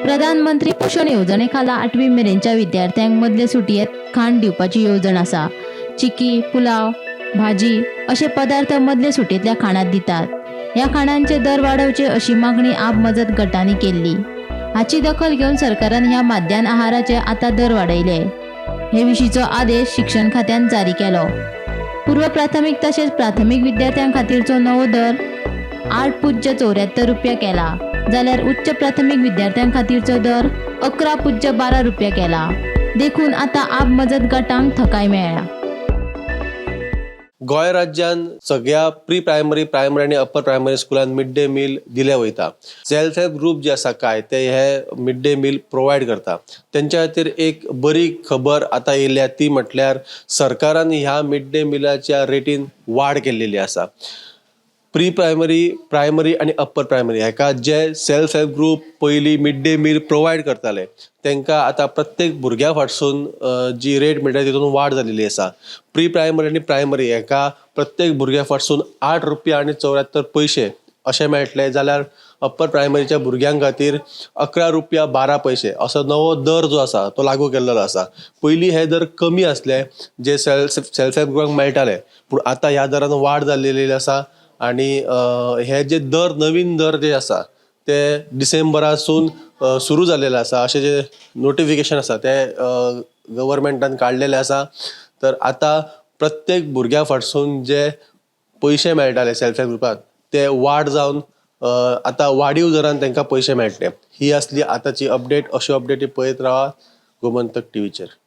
प्रधानमंत्री पोशण येवजणे खाला आठवी मेरेनच्या विद्यार्थ्यांक मदले सुटयेंत खाण दिवपाची येवजण आसा. चिकी, पुलाव, भाजी अशे पदार्थ मदले सुटयेंतल्या खाणांत दितात. ह्या खाणांचे दर वाडोवचे अशी मागणी आप मजत गटांनी केल्ली. हाची दखल घेवन सरकारान ह्या माध्यान आहाराचे आतां दर वाडयले. हे विशींचो आदेश शिक्षण खात्यान जारी केलो. पूर्व प्राथमीक तशेंच प्राथमीक विद्यार्थ्यां खातीरचो नवो दर 8.74 रुपया केला, जाल्यार उच्च प्राथमीक विद्यार्थ्यां खातीरचो दर 11.12 रुपया केला. देखून आतां आप मजत गटांक थकाय मेळ्ळ्या. गोंय राज्यान सगळ्या प्री प्रायमरी, प्रायमरी आनी अप्पर प्रायमरी स्कुलान मिड डे मील दिले वयता. सेल्फ हेल्प ग्रूप जे आसा काय ते हे मिड डे मील प्रोवायड करता. तेंच्या खातीर एक बरी खबर आतां येयल्या ती म्हटल्यार सरकारान ह्या मिड डे मिलाच्या रेटीन वाड केल्लेली आसा. प्री प्रायमरी, प्रायमरी आनी अप्पर प्रायमरी हेका जे सेल्फ हेल्प ग्रूप पयलीं मिड डे मील प्रोवायड करताले तेंकां आतां प्रत्येक भुरग्या फाटसून जी रेट मेळटा तितून वाड जाल्लेली आसा. प्री प्रायमरी आनी प्रायमरी हेका प्रत्येक भुरग्या फाटसून 8 रुपया आनी 74 पयशे अशें मेळटले, जाल्यार अप्पर प्रायमरीच्या भुरग्यां खातीर 11 रुपया 12 पयशे असो नवो दर जो आसा तो लागू केल्लो आसा. पयलीं हे दर कमी आसले जे सेल्फ सेल्फ हेल्प ग्रुपांक मेळटाले, पूण आतां ह्या दरान वाड जाल्लेली आसा आनी हे जे दर नवीन दर जे आसा ते डिसेंबरासून सुरू जाल्लेले आसा अशें जे नोटिफिकेशन आसा ते गव्हर्मेंटान काडलेले आसा. तर आतां प्रत्येक भुरग्या फाटसून जे पयशे मेळटाले सेल्फ हेल्प ग्रुपाक ते वाड जावन आतां वाडीव दरान तांकां पयशे मेळटले. ही आसली आतांची अपडेट. अश्यो अपडेटी पळयत रावात गोमंतक टिवीचेर.